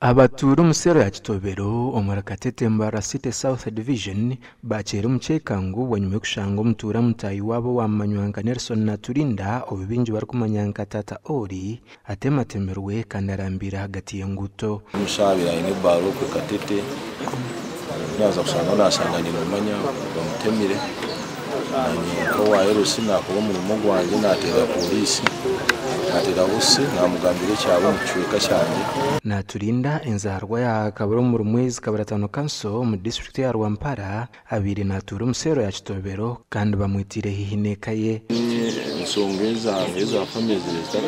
Abatuura omu seero ya Kitobero omuri Katete Mbarara City South Division bakyeera omu kyekango bwanyima y'okushanga omutuura mutaahi waabo owamanywa nka Nelson Naturinda ou baingi barikumanya nka Taata Oli atematemirwe kandi arambiire ahagati y'enguuto. Omushaija aine ebaara okwe Katete naaza kushanga nashanga ninomanya bamutemire nanye nk'owa LC nakora omurimo gwangye nateera pooriisi nateera OC namugambira ekyaba omu kicweka kyangye. Naturinda enzaarwa ya Kabura omuri Mwezi Kaburatano Kanso omu disiturikiti ya Rwampara abaire natuura omu seero ya Kitobero kandi bamwitiire haihi n'eka ye. Ensonga ezange eza famire ziri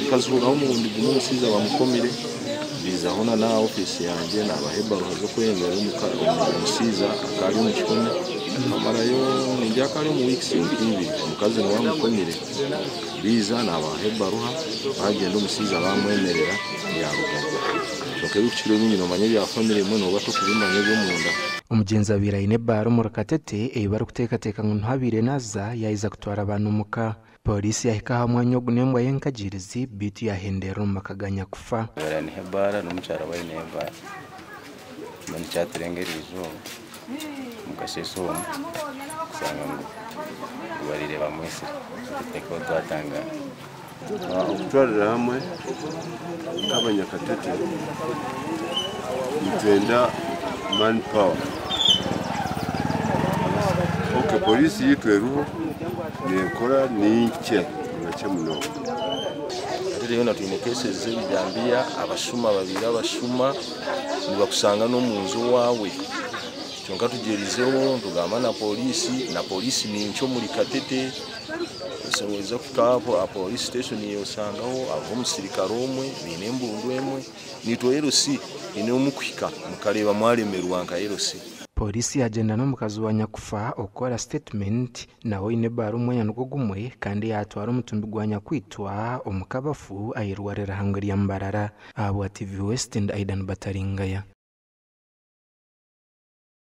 nkazihuriraho omurundi gumwe omushaija bamukomire biizaho na n'aha ofiisi yangye nabaha ebaruha z'okwemerera omushaija akaba ari omu kihome amarayo ningira akaba ari omu wiikisi nk'ibiri omukazi niwe amukomire biiza nabaha ebaruha bagyenda omushaija bamwemerera yarugayo kwonka ebirikukira obwingi nomanya ebya famire emwe nooba tokubimanya eby'omunda. Omugyenzi abaire aine ebaara omuri Katete ei barikuteekateeka ngu niho abaire naaza yaaheza kutwara abaana omuka. Pooriisi yahika aha mwanya ogu n'embwa y'enkagiirizi beitu yahenderera omu maka ga nyakufa. Abaire aineho ebaara n'omukyara we aineho ebaara. Mbwenu kyaturenga eriizooba omu kasheeshe omu kushanga ngu bariire bamwitsire. Nikwo twatangaara. Okutwarira hamwe nk'abanyakatete nitwenda man power. Ok poliisi yaitu eriho nekora ninkye nibakye munonga. Hati rero twine cases z'ebijambiya, abashuma babaire abashuma nibakushanga n'omunju owaawe. Kyonka tugyerizeho nitugamba na pooriisi, na pooriisi ninkye omuri Katete. Waija kuhika aha pooriisi station oshangaho hariho omusirikare omwe baine embundu emwe. Naitwe LC haine ohu murikuhika mukareeba mwaremerwa nka LC. Pooriisi yaagyenda n'omukazi wa nyakufa okukora sitetimenti nawe oine ebaara omu mwanya nigwo gumwe kandi yaatwara omutumbi gwa nyakwitwa omu kabafu aha irwariro eihanga rya Mbarara. Ahabwa TV West ndi Aidan Bataringaya.